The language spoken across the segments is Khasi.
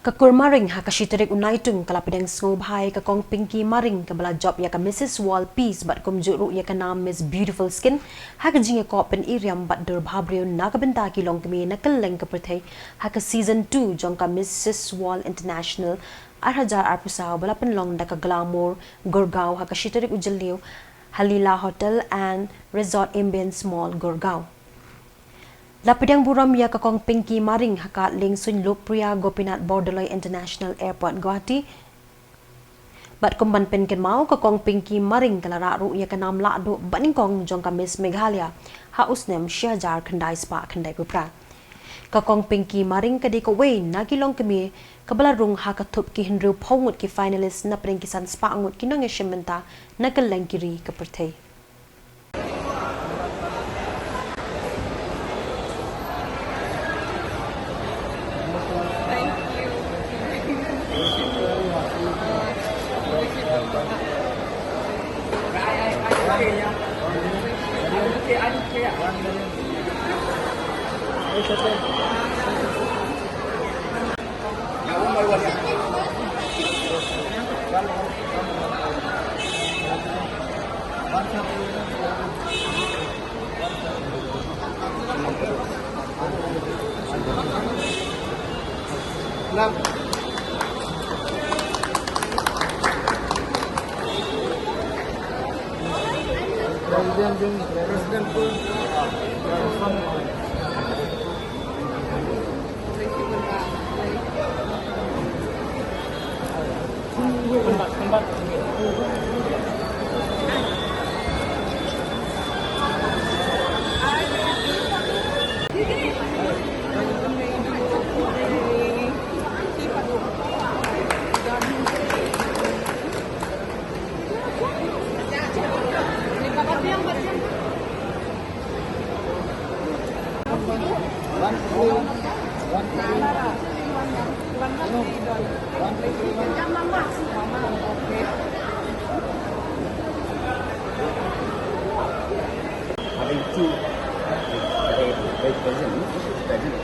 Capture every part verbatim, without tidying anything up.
Ka kur Maring ha ka shi tarik u Naitung ka la pdiang sngewbha ïa ka Kong Pinky Maring kaba la jop ïa ka Missus World Peace bad kumjuh ruh ïa ka nam Miss Beautiful Skin ha ka jingïakop pyniaid bad dur bhabriew na ka bynta ki longkmie na kylleng ka pyrthei ha ka season two jong ka Missus World International ar hajar arphew saw ba la pynlong da ka Glamour Gurgaon ha ka shi tarik u Jylliew ha Leela Hotel and Resort Ambience Mall Gurgaon. La pdiang burom ïa ka Kong Pinky Maring ha ka lieng suiñ Lokpriya Gopinath Bordoloi International Airport Guwahati. Bad kum ban pynkynmaw, ka Kong Pinky Maring ka la rah ruh ïa ka nam lahduh banyngkong jong ka Miss Meghalaya ha u snem shi hajar khyndai spah khyndai phew phra. Ka Kong Pinky Maring ka dei kawei na ki longkmie kaba la rung ha ka thup ki hynriewphew ngut ki finalist na pdeng ki san spah ngut ki nongïashim bynta na kylleng ki ri ka pyrthei. Having two, uh, pageant, no? Pageant.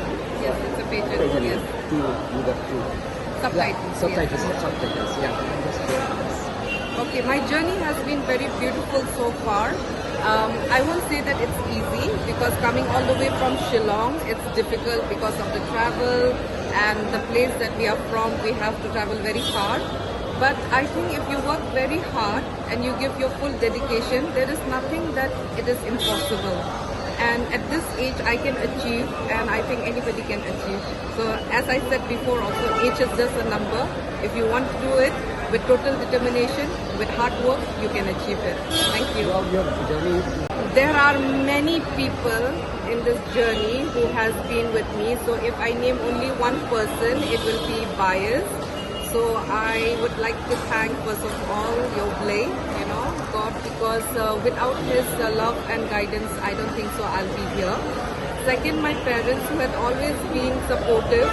Yes, it's a pageant, pageant, yes. Two, you got two. Subtitles, yeah, subtitles, yes. Subtitles, yeah. Okay, my journey has been very beautiful so far. Um, I won't say that it's easy because coming all the way from Shillong, it's difficult because of the travel and the place that we are from, we have to travel very far. But I think if you work very hard and you give your full dedication, there is nothing that it is impossible. And at this age, I can achieve, and I think anybody can achieve. So, as I said before also, age is just a number. If you want to do it with total determination, with hard work, you can achieve it. Thank you. Throughout your journey, there are many people in this journey who has been with me. So, if I name only one person, it will be biased. So I would like to thank, first of all, Yobley, you know, God, because, uh, without his, uh, love and guidance, I don't think so I'll be here. Second, my parents, who had always been supportive.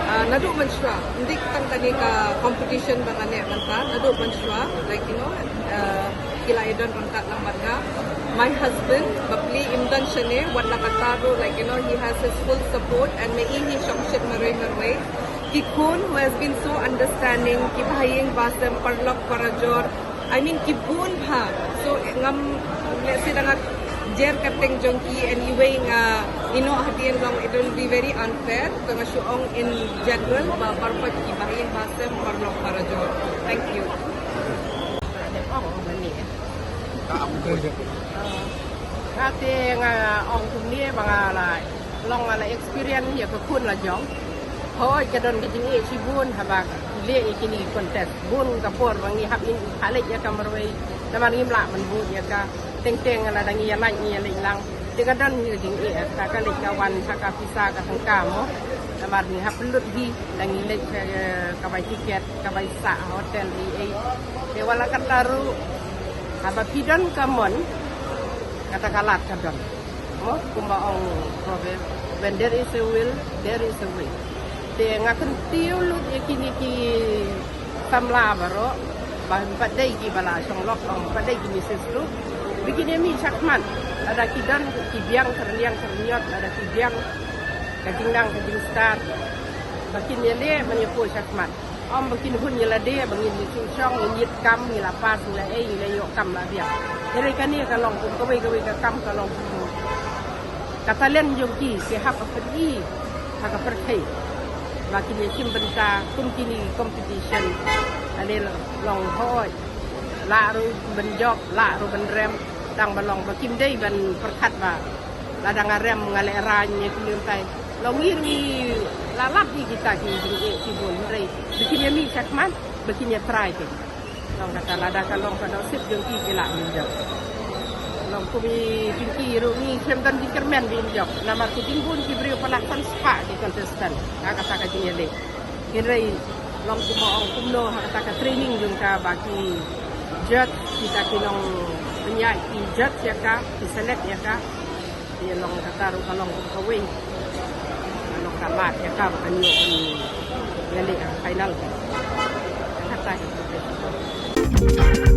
Uh, naduh mynshuwa, ym dei tang kane ka competition ba nga leh mynta, naduh mynshuwa, like, you know, uh, ki la ïadon ryngkat lang bad nga. My husband, bapli im don shane, wat la katta ruh, like, you know, he has his full support and ma i hi shongshit marwei marwei. Ki khun who has been so understanding, ki bahaïing bahasem, paralok parajor. I mean, ki bun bha. So, ngam, let's say, da nga jer ka teng jong ki and iwei nga ïehnoh hadien long, it will be very unfair. So nga shu ong in general, ba baroh pat ki bahaïing bahasem, paralok parajor. Thank you. Nga te nga ong kumne ba nga la long, nga la experience ïa ka khun la jong. Hooid ka don ka jingeh shibun haba leh ïa kine ki contest. Bun ka por ba ngi hap in khalej ïa ka marwei. Namar ngim lah ban bud ïa ka, teng teng lada ngi ïa lait ngi ïa leit lang. Te ka don ka jingeh, ka khalej ka wan, ka pisa ka tyngka mo. Namar ngi hap lut hi, da ngi leit ka, ka bai tiket, ka bai sah hotel ei ei. Te wat la katta ruh, haba phi don ka mon, kata ka lad ka don. Mo, kumba ong proverb, when there is a will, there is a way. Te nga kyntiew lut ïa kine ki samla baroh, ba ym pat dei kiba la shong lok, ym pat dei ki Missus ruh. Ba kin ïa mih shakhmat, lada ki don ki biang ka rynïeng ka rynñiot, lada ki biang ka jingdang ka jingstad. Ba kin ïaleh ban ïapoh shakhmat. Ym ba kin hun ïa lade ba ngin ïa shu shong, ngin ïit kam, ngi la pass, ngi la ei, ngi la ïoh kam la biang. Hynrei kane ka long kum kawei kawei ka kam, ka long kum ka talent jong ki, ki hap ban pyni ha ka pyrthei ba kin ïa shim bynta kum kine ki competition. Kane long hooid, lah ruh ban jop, lah ruh ban rem, tang ba long ba kim dei ban pyrkhat ba lada nga rem nga lehraiñ ne kumne kumtai. Long ngi ruh ngi la lap ïa kita ki jingeh shibun, hynrei ba kin ïa mih shakhmat, ba kin ïa try te. Long kata lada ka long ka dohsep jong ki, ki lah ban jop. Long kum i Pinky ruh ngi khlem don jingkyrmen ba in jop, namar ki jingbun ki briew palat san spah ki contestant ha kata ka jingïaleh. Hynrei long kumba ong kumno ha kata ka training jong ka ba ki judge, kita ki nongpynïaid ki judge ïa ka, ki select ïa ka. Ïa long kata ruh ka long kum kawei, ka long ka lad ïa ka ba kan ïoh ban ïaleh ha final. Kata ka